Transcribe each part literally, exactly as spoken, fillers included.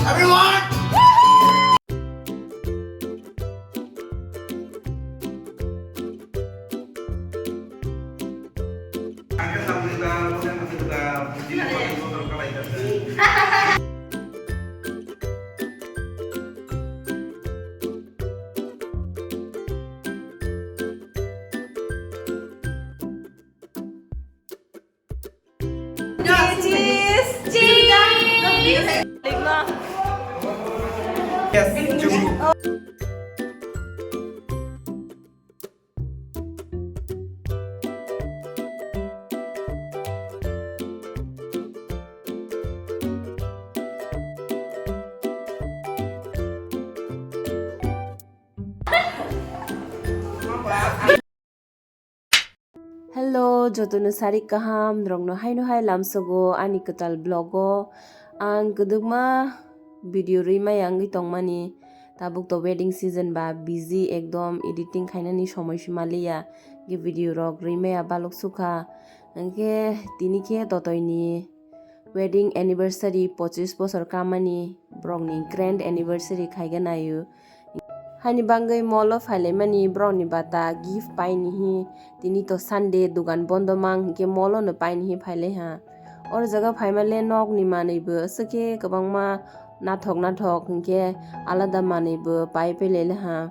Everyone! Cheese! Cheese! Yes, juice. Hello, jotono sarik kaham, norokno haino hai lamsogo ani kwtal vlog o. Ang kwdwkma video rwi maya wngwi tongmani, tabuk to wedding season ba busy ekdom, editing khainani somoi se maliya, ge video rok rwi maya balok sukha. Hwnkhe tini khe totoini wedding anniversary, pochis bosor kamani borokni grand anniversary khaiganaio. Haini bagwi mall o phailaimani borokni bata gift paini hi, tini to Sunday, dugan bondo mang hinkhe mall o no paini hi phailaiha. Oro jaga phaimale nokni manwi bo swkhe kwbangma nathok nathok hinkhe alada manwi bo pai pailailaiha.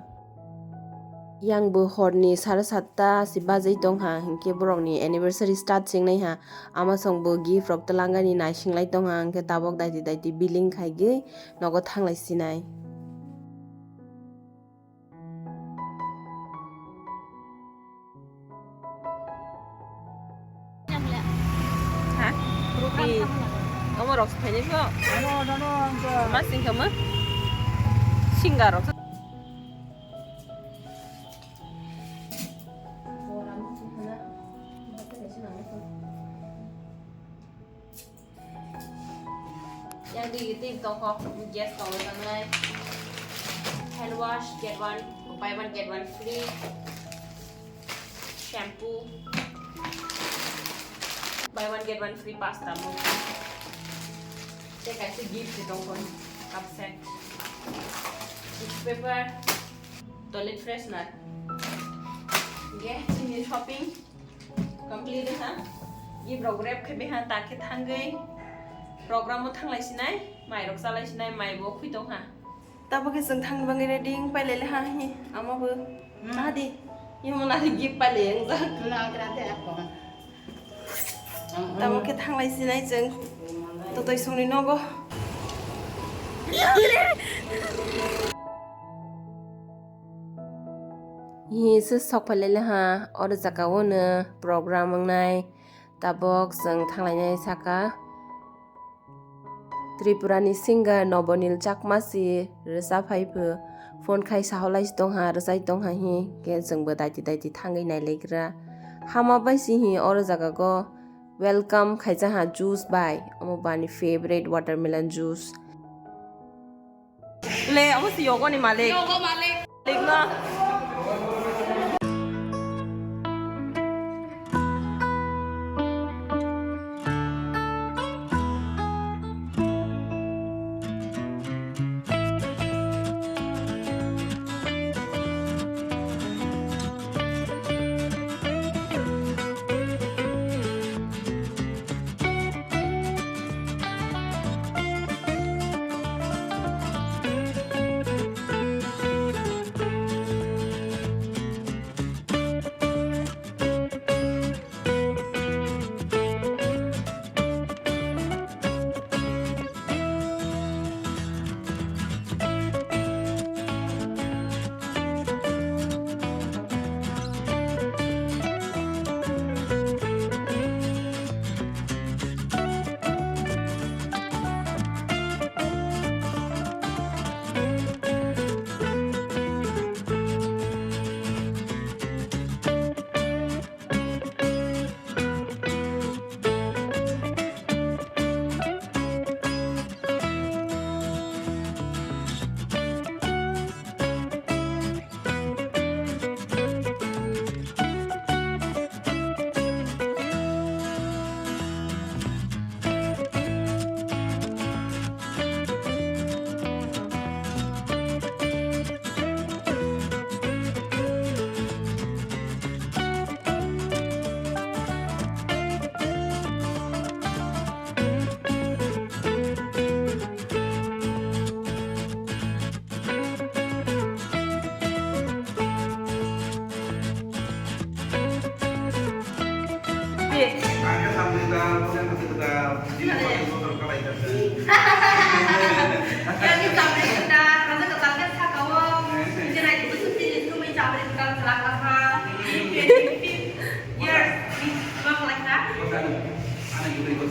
Yang bo horni sare satta se bajai tongha hinkhe borokni anniversary start singnaiha. Ama song bo gift rok twlangani naisinglai tongha, hwnkhe tabok daiti daiti billing khaigwi nogo thanglai sinai. Ha? Ruti. Omo rok se phainai pho? Ma sing kha ma? Singa rok. Yang di itu tongkok gas tong tanai. Hand wash get one, buy one get one free. Shampoo. Buy one get one free pasta mo. Tei kaisa gift se tongkon cup set. Tissue paper. Toilet freshener. Ge, chini shopping complete ha. Gift rok wrap khe beha ta khe thangwi program o thanglai sinai, mai rok chalai sinai, mai bo khwi tong ha. Tabo khe chwng thangni bagwi ready wng pailai le ha hi, amo bo. Hmm. Nadi, imo nadi gift pailai wng jak. Nagra de ako. Tamo khe thanglai sinai chwng totoi songni nogo. Hi se sok phailai ha, oro jaga o no program wngnai. Tabok chwng thanglainai saka. Tripurani singer Nobonil Chakma si rwchap hai pho phone khai saholai tongha, rwchai tongha hi khe chwngbo daiti daiti thangwi nailaigra. Hama bai si hi oro jaga go welcome khaijaha juice bai, omo bani favorite watermelon juice. Le, omo si yogoni malik. Yogo malik. Malik no.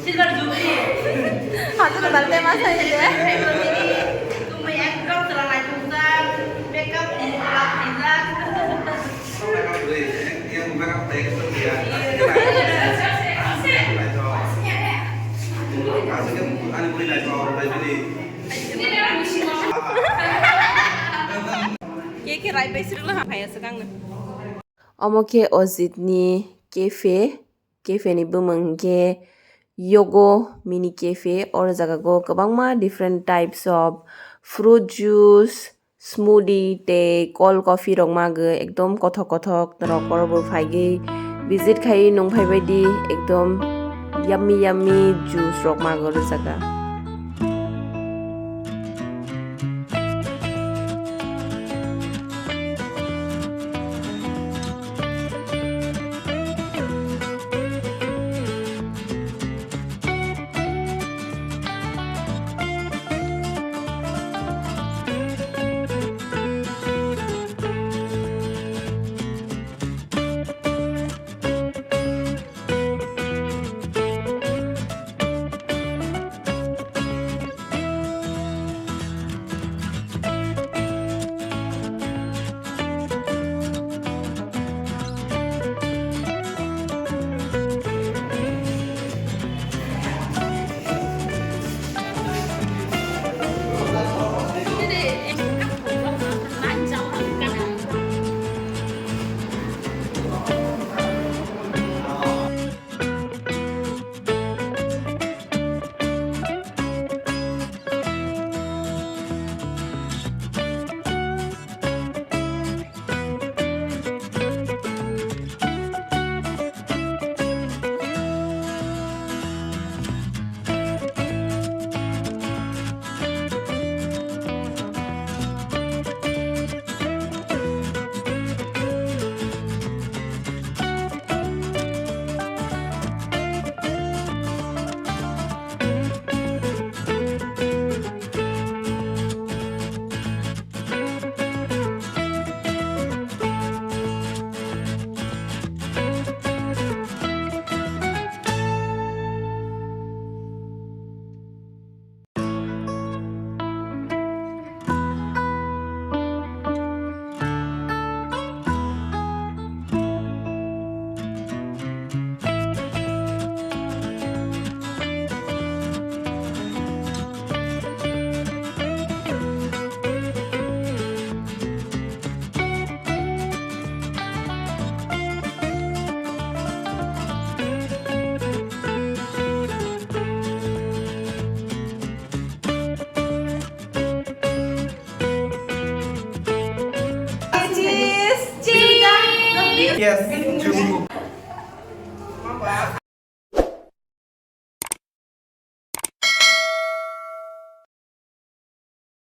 Silver Jubilee. Hatu ko balte masa ini deh. Tumui ekdom chwla naitukjak, makeup ni pura khaijak. Ke ke rai bai sirwla ha phai aswk ang. Omo khe Ojit ni cafe. Cafe ni bumung hwnkhe Yogo Mini Cafe. Oro jaga o kwbangma different types of fruit juice, smoothie tei cold coffee rok mago, ekdom kothok kothok norok oro bo phaigwi visit khai nung phaibaidi, ekdom yummy yummy juice rok mago oro jaga. Cheese! Cheese! Yes.